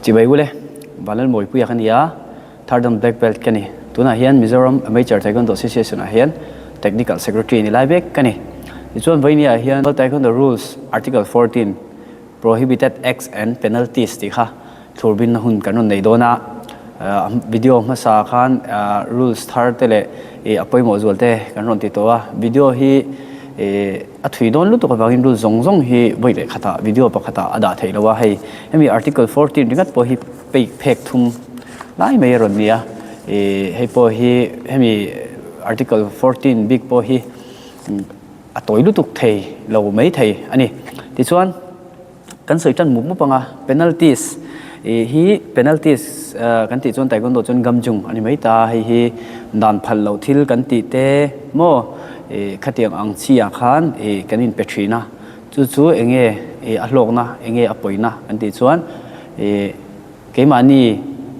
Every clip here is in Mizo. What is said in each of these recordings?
Chibai ule, Vanlalmawipuia ka ni a, Third Dan Black Belt ka ni. Tunah hian Mizoram Amateur Taekwondo Association ah hian Technical Secretary ni lai mek ka ni. Tichuan vawinia hian World Taekwondo Rules Article 14 Prohibited Acts and Penalties tih kha Thlurbinna hun kan rawn nei dawn a, video hmasa khan rules thar te leh a pawimawh zual te kan rawn ti tawh a, video hi a thui dawn lutuk avangin rules zawng zawng hi vawi leh khatah video pakhatah a dah theih lo a, hei hemi article 14 ringawt pawh hi peih phek thum lai mai a rawn ni a, hei pawh hi hemi article 14 bik pawh hi a tawi lutuk thei lo mai thei a ni. Tichuan. Kan sawi tan mup mup ang a, penalties hi penalties kan tih chuan taekwondo chuan gamjung a ni mai ta, hei hi dan phal loh thil kan tih te maw khatiang ang chi ah khan kan in pe thin a, chu chu enge a hlawkna enge a pawina kan tih chuan Keimahni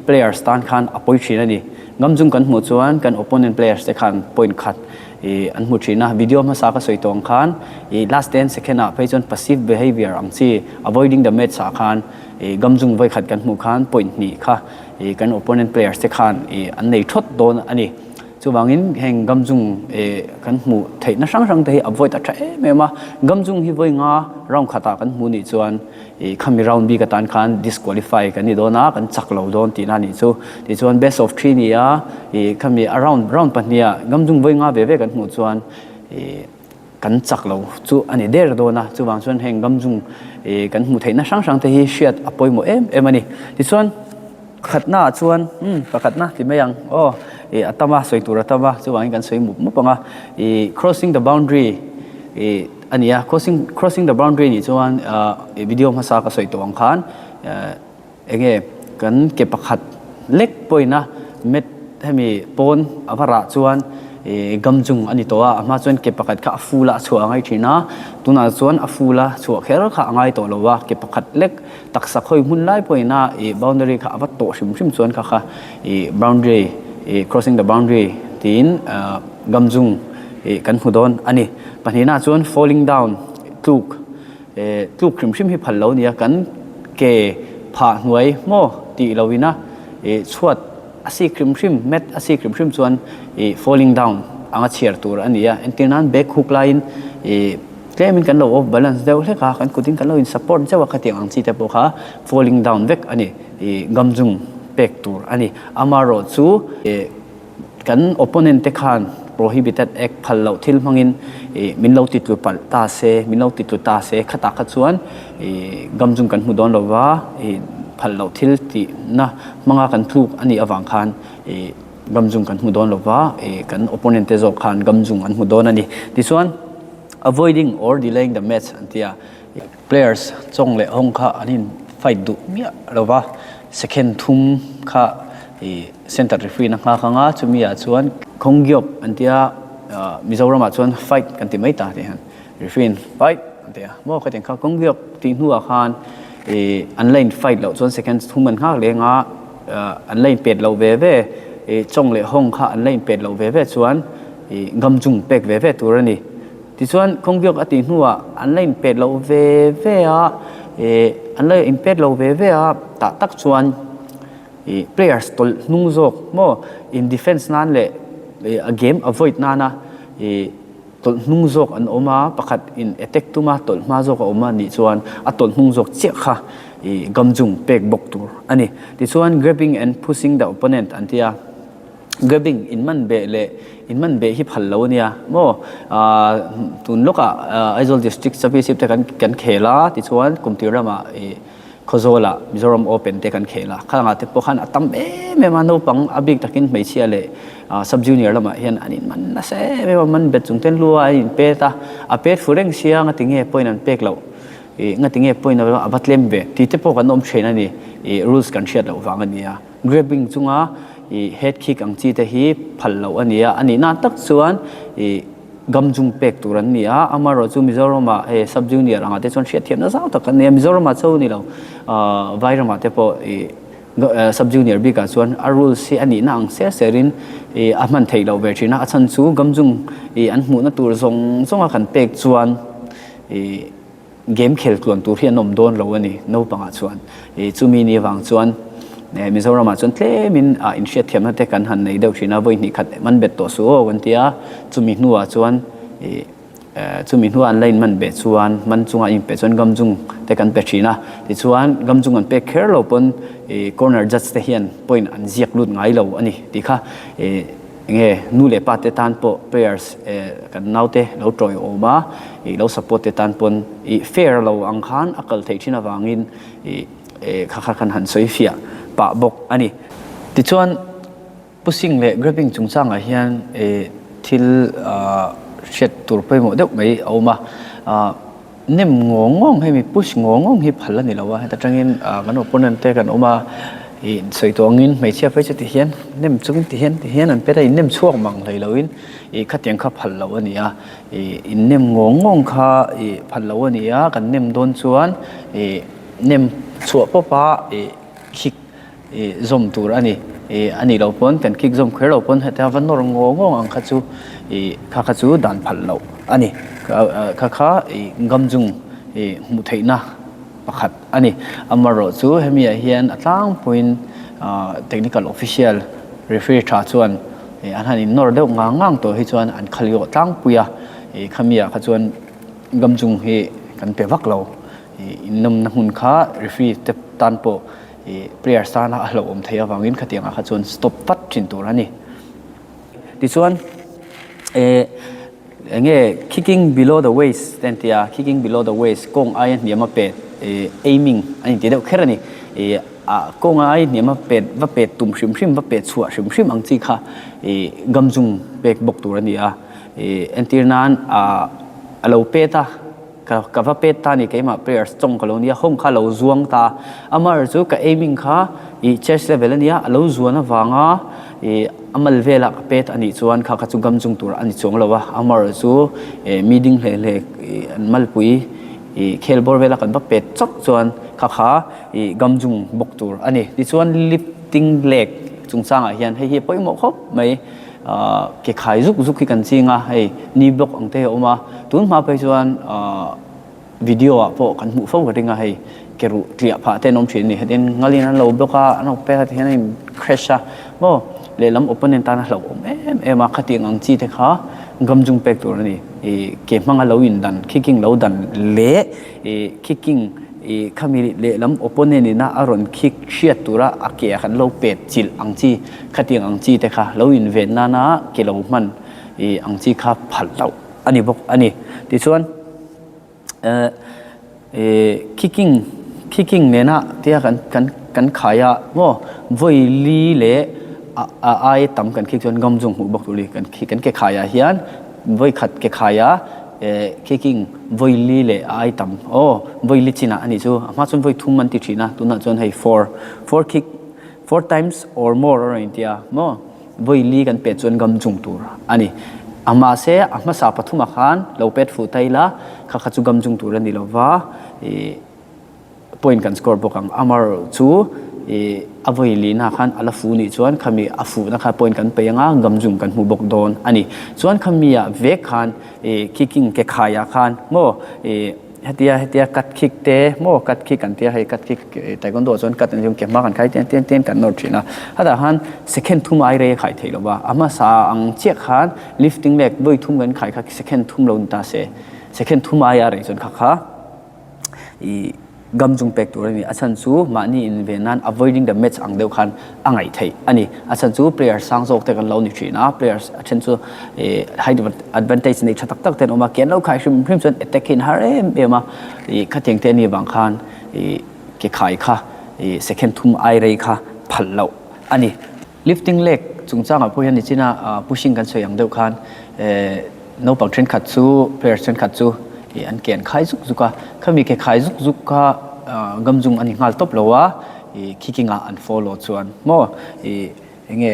players tan khan a pawi thin a ni. Ngamzung kan hmuh chuan kan opponent players te khan point khat an hmu thin a. Video hmasa ka sawi tawh ang khan last 10 second ah phei chuan passive behavior ang chi avoiding the match ah khan Ngamzung vawi khat kan hmuh khan point hnih kha kan opponent players te khan an nei thawt dawn a ni. Chuvangin heng Ngamzung kan hmuh theihna hrang hrang te hi avoid a tha em em a. Ngamzung hi vawi nga round khatah kan hmuh nih chuan I khami round bik atan khan disqualify kan ni dawn a, kan chak lo dawn tihna a nih chu. Tichuan best of three ni a, i khami a round round pahniha ngamzung vawi nga ve ve kan hmuh chuan i kan chak lo chu a ni der dawn a, chuvang chuan heng ngamzung i kan hmuh theihna hrang hrang te hi hriat a pawimawh em em a ni. Tichuan khatna ah chuan umm pakhatna ti mai ang aw i a tam a sawi tur a tam a chuvangin kan sawi mup mup ang a, i crossing the boundary i A ni a, crossing crossing the boundary nih chuan i video hmasa ka sawi tawh ang khan eng nge kan ke pakhat lek pawhin a mat hemi pawn a va rah chuan i gam chung a ni tawh a, a hma chuan ke pakhat kha a full a chhuah a ngai thin a, tunah chuan a full a chhuah kher kha a ngai tawh lo a, ke pakhat lek taksa khawi hmun lai pawhin a i boundary kha a va tawh hrim hrim chuan kha kha i boundary i crossing the boundary tiin gam chung i kan hmu dawn a ni. Pahnihna chuan falling down, tluk, tluk hrim hrim hi phal lo nia, kan ke phah hnuai maw tih lo ina chhuat a sik hrim hrim, mat a sik hrim hrim chuan falling down anga chhiar tur a ni a. Entir nan bag huk laiin tlemin kan lo off balance deuh hlek a, kan kutin kan lo in support zeuh a, khatiang ang chi te pawh kha falling down vek a ni, gamzung pek tur a ni. Amaherawhchu. Kan opponent te khan Prohibited Act phal loh thil hmangin min lo titlu palh ta se, min lo titlu ta se, khatah kha chuan gam chung kan hmu dawn lo va, phal loh thil tihna hmanga kan tluk a nih avang khan gam chung kan hmu dawn lo va, kan opponent te zawk khan gam chung an hmu dawn a ni. Tichuan, avoiding or delaying the match an ti a. Players chawng leh hawng kha an in fight duh miah lo va, second thum kha i center referee na nghak anga chumi ah chuan Khawnggiawp an tia Mizoram ah chuan fight kan ti mai ta tih hian referee in fight an ti a maw khatiang kha Khawnggiawp tih hnuah khan i an la in fight loh chuan second thum an nghak leng a an la in pet loh ve ve i chawng leh hawng kha an la in pet loh ve ve chuan i ngam chung pek ve ve tur a ni. Tichuan, Kawngbiak a tih hnuah an la inpet loh ve ve a, ih an la inpet lo ve ve a, tah tak chuan ih players tawlh hnung zawk maw in defence nan leh ih a game avoid nana ih tawlh hnung zawk an awm a, pakhat in attack tuma tawlh hma zawk a awm a nih chuan a tawlh hnung zawk chiah kha ih gamjung pek bawk tur a ni. Tichuan, grabbing and pushing the opponent an ti a. Grabbing in man beh leh in man beh hi phal lo a nia maw tun lawkah Aizawl District Championship te kan kan khel a tichuan kum tir lamah ih Khawzawlah Mizoram Open te kan khel a khangah te pawh khan a tam em em a naupang a bik takin hmeichhia leh sub junior lamah hian an in man nasa em em a man bet chung ten lu a an in pet a a pet fu reng sia ngatinge point an pek loh ih ngatinge point a va tlem ve tih te pawh kan awm thin a ni ih rules kan hriat loh vang a nia. Grabbing chunga i head kick ang chi te hi phal loh a ni a, a nihna tak chuan i gam chung pek tur an ni a, amaherawh chu Mizoramah hei sub junior angah te chuan hriatthiamna zau tak an nei a, Mizoramah cho ni lo Vairamah te pawh i sub junior bikah chuan a rules hi a nihna ang ser serin i a hman theih loh ve thin a, a chhan chu gam chung i an hmuhna tur zawng zawnga kan pek chuan i. Game khel tluan tur hi an awm dawn lo a ni naupangah chuan. Ih chumi ni avang chuan Mizoramah chuan tlemin ah inhriatthiamna te kan han nei deuh thin a, vawi hnih khat man bet tawh suh aw kan ti a, chumi hnuah chuan ih chumi hnuah an la inman beh chuan man chunga inpeh chuan gamjung te kan pe thin a, tichuan gamjung an pek kher lo pawn ih corner judge te hian point an ziak lut ngai lo a ni tih kha ih Enge nu leh pa te tan pawh players kan naute lo tawiawm a, ih lo support te tan pawn ih fair lo ang khan a kal theih thin avangin ih kha kha khan han sawi fiah pah bawk a ni. Tichuan pushing leh grabbing chungchangah hian ih thil hriat tur pawimawh deuh mai a awm a. Nem ngawng ngawng hemi push ngawng ngawng hi phal a ni lo a, heta tangin kan opponent te kan awm a, ih sawi tawh angin hmeichhia phei chu tihian nem chungin tihian tihian an pet a, in nem chhuak mang hlei loin ih khatiang kha phal loh a ni a, ih in nem ngawng ngawng kha ih phal loh a ni a, kan nem dawn chuan ih nem chhuah pawp a ih khik Ih zawm tur a ni. Ih a nih loh pawn kan kick zawm kher loh pawn heta va nawr ngaw ngawng ang kha chu ih kha kha chu dan phalh loh a ni. Kha kha ih gamjung ih hmuh theihna pakhat a ni. Amaherawh chu hemi ah hian a tlangpuiin ah technical official referee tha chuan ih an han innawr deuh ngang ngang tawh hi chuan an khal yawh tlangpui a. Ih khami ah kha chuan gamjung hi kan pe vak lo. Ih innawmna hmun kha referee te tan pawh I players tana a hlauhawm theih avangin khatiangah kha chuan stop vat thin tur a ni. Tichuan eh enge kicking below the waist te an ti a, kicking below the waist kawng aia hniam a pet eh aiming a inti deuh kher a ni. Eh ah kawng aia hniam a pet va pet tum hrim hrim va pet chhuah hrim hrim ang chi kha eh gamzung pek bawk tur a ni a. Eh entir nan ah a lo pet a. Ka ka va pet ta ni keimah prayers tawng ka lo nia home kha lo zuang ta amar chu ka aiming kha ih chest level ania a lo zuan avanga ih a mal velah ka pet anih chuan kha kha chu gam chung tur ani chuang lo a amar chu eh mi ding hle hle ih an malpui ih khel bawr vela kan va pet chawp chuan kha kha ih gam chung bawk tur ani tichuan lifting leg chungchangah hian hei hi a pawimawh khawp mai. Ke khai zuk zuk hi kan ching a, hei knee block ang te hi a awm a, tun hma phei chuan video ah pawh kan hmuh fo ka ring a, hei ke ruh tliah phah te an awm thin a ni, hetin ngalin an lo block a, an lo pek a tihian a in crash a, maw lehlam opponent tan a hlauhawm em em a, khatiang ang chi te kha gam chung pek tur a ni, ih ke hmanga lo in dan, kicking lo dan leh ih kicking ih khami lehlam opponent ina a rawn kick hriat tura a ke ah kan lo pet chilh ang chi. Khatiang ang chi te kha lo inven nana ke lo hman i ang chi kha phalh loh a ni bawk a ni. Tichuan kicking kicking nena tia kan kan kan khai a maw vawi li leh a ai tam kan kick chuan ngam chung hmuh bawk tur a ni. Kan kan ke khai ah hian vawi khat ke khai a kicking vawi li leh a ai tam aw vawi li chinah a nih chu a hma chuan vawi thum an ti thin a tunah chuan hei four four kick Four times or more a rawn inti a maw? Vawi li kan pet chuan gam chung tur a ni. A mahse a hmasa pathumah khan lo pet fuh ta ila kha kha chu gam chung tur a ni lo va, ih point kan score bawk ang. Amaherawh chu ih a vawi lina khan a la fuh nih chuan khami a fuhna kha point kan peih anga gam chung kan hmu bawk dawn a ni. Chuan khami ah vek khan ih kicking ke khaiah khan maw ih Hetia hetia cut kick te maw cut kick an tia hei cut kick taekwondo ah chuan cut an ti ke hma kan khai tian tian tian kan nawr thin a hetah khan second thum ai rei a khai theih lo va a hmasa ang chiah khan lifting leg vawi thum kan khai kha second thum lo ni ta se second thum aia rei chuan kha kha ih gam chung pek tur a ni a chhan chu mahni inven nan avoiding the match ang deuh khan a ngaih theih a ni. A chhan chu player sang zawk te kan lo ni thin a, players a then chu ih height advantage nei tha tak tak te an awm a, ke an lo khai hrim hrim chuan attack hi an har em em a, ih khatiang te a nih vang khan ih ke khai kha ih second thum ai rei kha phalh loh a ni. Lifting leg chungchangah pawh hian nichina pushing kan sawi ang deuh khan eh naupang thenkhat chu players thenkhat chu ih an ke an khai zuk zuk a, khami ke khai zuk zuk kha gamzung a ni nghal tawp lo a, ih kicking ah an follow chuan maw ih enge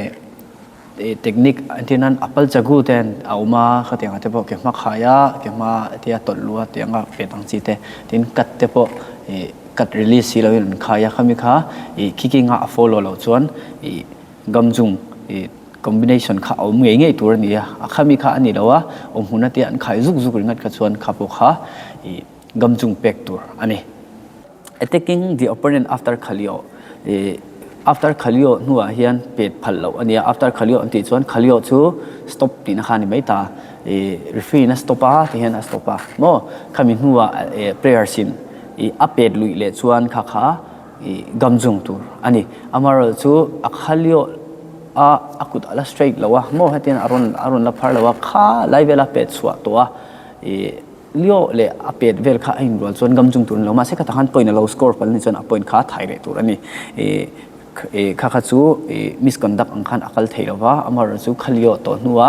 ih technique entir nan apal chagu te a awm a khatiang ah te pawh ke hma khai a ke hma tia tawlh luh a tiang a pet ang chi te tin cut te pawh ih cut release si lo in an khai a khami kha ih kicking a a follow loh chuan ih gamzung ih combination kha a awm ngei ngei tur a ni a a khami kha a ni lo a awm hmun a tia an khai zuk zuk ringawt kha chuan kha pawh kha ih. Gamjung pek tur a ni. Attacking the opponent after Khalio After Khalio hnuah hian pet phal loh a nia. After Khalio an tih chuan Khalio chu stop tihna kha a ni mai ta. Referee in a stop a ti hian a stop a maw? Khami hnuah players in a pet luih leh chuan kha kha gamjung tur a ni. Amaherawhchu chu a Khalio a a kut a la straight lo a maw? Hetiang a rawn a rawn la phar lo a, kha lai vela pet chhuah tawh a. Lio leh a pet vel kha a inrual chuan gam chung tur a ni lo. Mahse khatah khan point a lo score palh a nih chuan a point kha a thai leh tur a ni. Kha kha chu misconduct ang khan a kal thei lo va, amaherawhchu chu kha Lio tawh hnua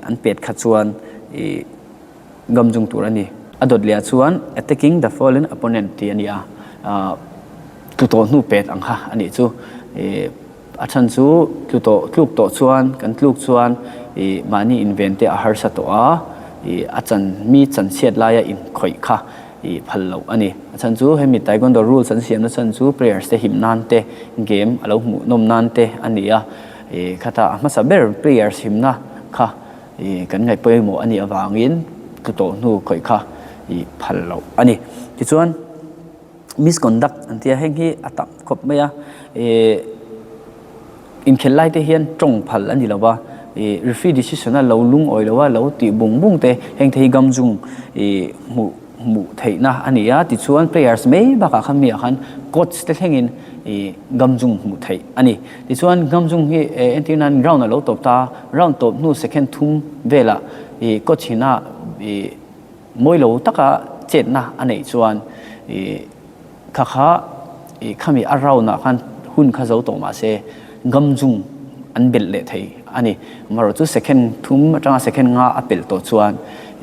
an pet kha chuan gam chung tur a ni. A dawt leh ah chuan attacking the fallen opponent tih a ni a, tlu tawh hnu pet ang kha a nih chu. A chhan chu tlu tawh tluk tawh chuan kan tluk chuan ih mahni inven te a harsa tawh a, ih a chan mi chan chhiat laia inkhawih kha ih phal loh a ni. A chhan chu hemi Taekwondo rules an siamna chhan chu players te him nan te game a lo hmuh nawm nan te a ni a, ih khata a hmasa ber players himna kha ih kan ngaih pawimawh a nih avangin tlu tawh hnu khawih kha ih phal loh a ni. Tichuan. Misconduct an tia heng hi a tam khawp mai a, ih inkhelh lai te hian tawng phal a ni lo va, ih referee decision a lo lungawi lo a, lo tih bung bung te heng te hi gam zung ih hmuh hmuh theihna a ni a, tichuan players mai bakah khan mi ah khan coach te thlengin ih gam zung hmuh theih a ni. Tichuan gam zung hi entir nan round a lo tawp ta a, round tawp hnu second thum velah ih coach ina ih Mawi lo taka chetna a neih chuan ih kha kha ih khami a round ah khan hun kha zo tawh mahse gam chung an belh leh thei a ni. Amaherawhchu second thum atanga second nga a pelh tawh chuan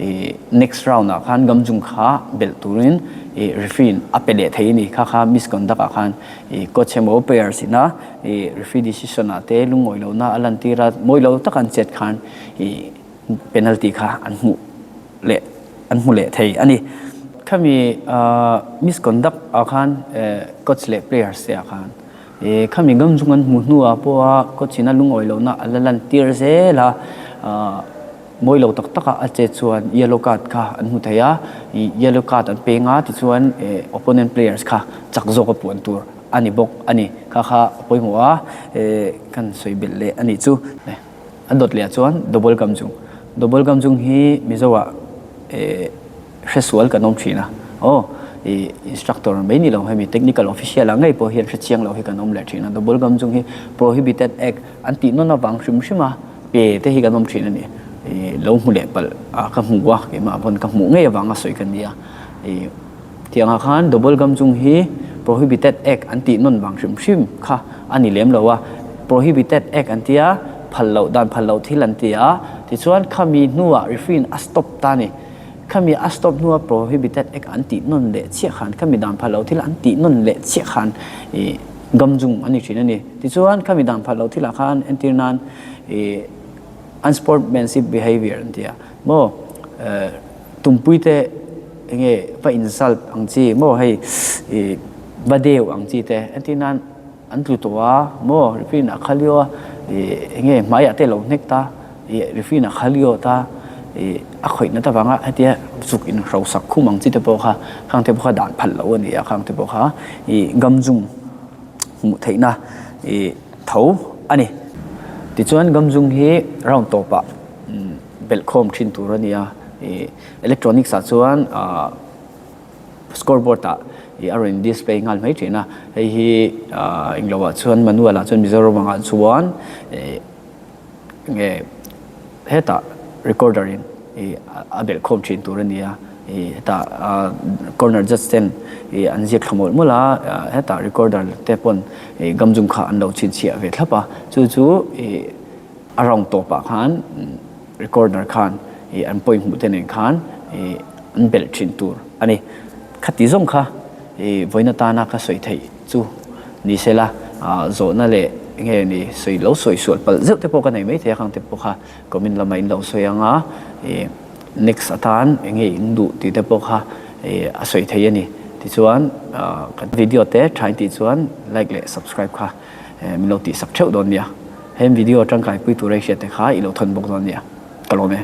ih next round ah khan gam chung kha belh turin ih referee in a pe leh thei a ni. Kha kha misconduct ah khan ih coach emaw players ina ih referee decision ah te lungawi lohna a lantir a, mawi lo taka an chet khan ih penalty kha an hmuh leh an hmu leh thei a ni. Khami misconduct ah khan coach leh players te ah khan khami gam chung an hmuh hnuah pawha coach in a lungawi lohna a la lan tir zel a, mawi lo tak taka a chet chuan yellow card kha an hmu thei a, yellow card an peng a tichuan opponent players kha chak zawk a puan tur a ni bawk a ni. Kha kha a pawimawh a, kan sawi belh leh a nih chu. A dawt leh ah chuan Double Gamjung. Double Gamjung hi Mizo ah hresual kan awm thin a. Aw, i instructor mai ni lo hemi technical official ah ngei pawh hian hrechiang lo hi kan awm leh thin a. Double Gamjung hi Prohibited Act an tih nawn avang hrim hrim a pe te hi kan awm thin a ni. I lo hmu leh palh a ka hmu a, keimah pawn ka hmuh ngei avang a sawi ka ni a. I Tiangah khan double gam chung hi Prohibited Act an tih nawn vang hrim hrim kha a ni lem lo a, Prohibited Act an ti a, phal loh dan phal loh thil an ti a, tichuan khami hnuah referee in a stop ta a ni. Khami a stop hnua Prohibited Act an tih nawn leh chiah khan khami dan phal loh thil an tih nawn leh chiah khan ih gam chung a ni thin a ni. Tichuan khami dan phal loh thilah khan entir nan ih unsportsmanship behaviour an ti a maw Tumpui te enge va insult ang chi maw hei ih va deu ang chi te entir nan an tlu tawh a maw referee in a khal io a ih enge hmaiah te lo hnek ta ih referee in a khal io ta ih a khawih nat avanga hetia zuk in hrosak khum ang chi te pawh kha khang te pawh kha dan phal loh a ni a khang te pawh kha ih gam zum hmuh theihna ih tho a ni. Tichuan gam zum hi round tawpah Belhkhawm thin tur a ni a, ih electronics ah chuan ah scoreboard ah ih a rawn display nghal mai thin a, hei hi ah englo ah chuan manual ah chuan Mizoram angah chuan ih nge hetah recorder in ih a belhkhawm thin tur a ni a, ih hetah ah corner judge ten ih an ziak thla mawlh mawlh a, hetah recorder te pawn ih gam zum kha an lo chhinchhiah ve thlap a, chu chu ih. A round tawpah khan recorder khan ih an point hmuh te nen khan ih an belh thin tur a ni. Khati zawng kha ih vawiin atana ka sawi theih chu ni se la, ah zawhna leh enge ni sawi lo sawi sual palh zeuh te pawh ka nei maithei a khang te pawh kha comment lama in lo sawi ang a, ih next atan enge in duh tih te pawh kha ih a sawi thei a ni. Tichuan ah kan video te tha in tih chuan like leh subscribe kha min lo tihsak theuh dawn nia. Heng video tangkaipui tur a i hriat te kha i lo thawn bawk dawn nia. Ka lawm e.